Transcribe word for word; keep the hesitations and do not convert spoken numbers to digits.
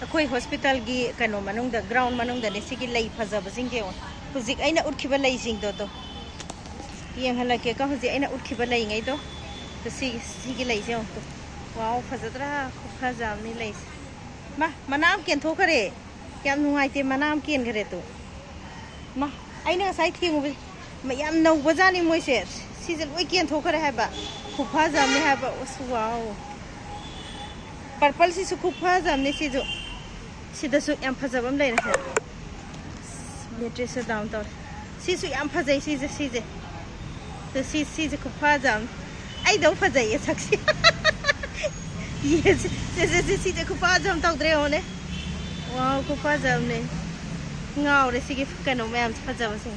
ꯑꯩꯈꯣꯏ ꯍꯣꯁꯄꯤꯇꯥꯜꯒꯤ ꯀꯩꯅꯣ ꯃꯅꯨꯡꯗ, ꯒ꯭ꯔꯥꯎꯟ ꯃꯅꯨꯡꯗꯅꯦ ꯁꯤꯒꯤ ꯂꯩ ꯐꯖꯕꯁꯤꯡꯁꯦ ꯌꯦꯡꯉꯣ꯫ ꯍꯧꯖꯤꯛ ꯑꯩꯅ ꯎꯠꯈꯤꯕ ꯂꯩꯁꯤꯡꯗꯣ ꯑꯗꯣ ꯌꯦꯡꯍꯜꯂꯛꯀꯦꯀꯣ꯫ ꯍꯧꯖꯤꯛ ꯑꯩꯅ ꯎꯠꯈꯤꯕ ꯂꯩꯉꯩꯗꯣ ꯑꯗꯣ ꯁꯤ, ꯁꯤꯒꯤ ꯂꯩꯁꯦ ꯌꯦꯡꯉꯣ꯫ ꯋꯥꯎ, ꯐꯖꯗ꯭ꯔꯥ? ꯈꯨꯐꯖ ꯑꯃꯅꯤ ꯂꯩꯁꯦ꯫ ꯃꯥ, ꯃꯅꯥ ꯑꯃ ꯀꯦꯟꯊꯣꯛꯈ꯭ꯔꯦ꯫ ꯌꯥꯝ ꯅꯨꯡꯉꯥꯏꯇꯦ, ꯃꯅꯥ ꯑꯃ ꯀꯦꯟꯈ꯭ꯔꯦ ꯇꯨ꯫ ꯃꯥ, ꯑꯩꯅ ꯉꯁꯥꯏ ꯊꯦꯡꯉꯨꯕ ꯃ-, ꯌꯥꯝ ꯅꯧꯕꯖꯥꯠꯅꯤ ꯃꯣꯏꯁꯦ꯫ ꯁꯤꯁꯦ ꯂꯣꯏ ꯀꯦꯟꯊꯣꯛꯈ꯭ꯔꯦ ꯍꯥꯏꯕ꯫ ꯈꯨꯐꯖ ꯑꯃꯅꯤ ꯍꯥꯏꯕ꯫ ꯑꯁ, ꯋꯥꯎ꯫ ꯄꯔꯄꯜꯁꯤꯁꯨ ꯈꯨꯐꯖ ꯑꯃꯅꯤ ꯁꯤꯁꯨ꯫ ꯁꯤꯗꯁꯨ ꯌꯥꯝ ꯐꯖꯕ ꯑꯃ ꯂꯩꯔꯦ꯫ ꯕꯦꯇ꯭ꯔꯤꯁꯨ ꯗꯥꯎꯟ ꯇꯧꯔꯦ꯫ ꯁꯤꯁꯨ ꯌꯥꯝ ꯐꯖꯩ ꯁꯤꯁꯦ, ꯁꯤꯁꯦ꯫ ꯑꯗꯣ ꯁꯤ, ꯁꯤꯁꯦ ꯈꯨꯐꯖ ꯑꯃꯅꯤ꯫ ꯑꯩꯗꯧ ꯐꯖꯩꯌꯦ ꯁꯛꯁꯤ꯫ ꯌꯦꯁ꯫ ꯁꯦ, ꯁꯦ, ꯁꯦ, ꯁꯤꯁꯦ ꯈꯨꯐꯖ ꯑꯃ ꯇꯧꯗ꯭ꯔꯦ ꯌꯦꯡꯉꯣꯅꯦ꯫ ꯋꯥꯎ, ꯈꯨꯐꯖ ꯑꯃꯅꯤ꯫ ꯉꯥꯎꯔꯦ ꯁꯤꯒꯤ ꯀꯩꯅꯣ ꯃꯌꯥꯝꯁꯦ ꯐꯖꯕꯁꯤꯡ꯫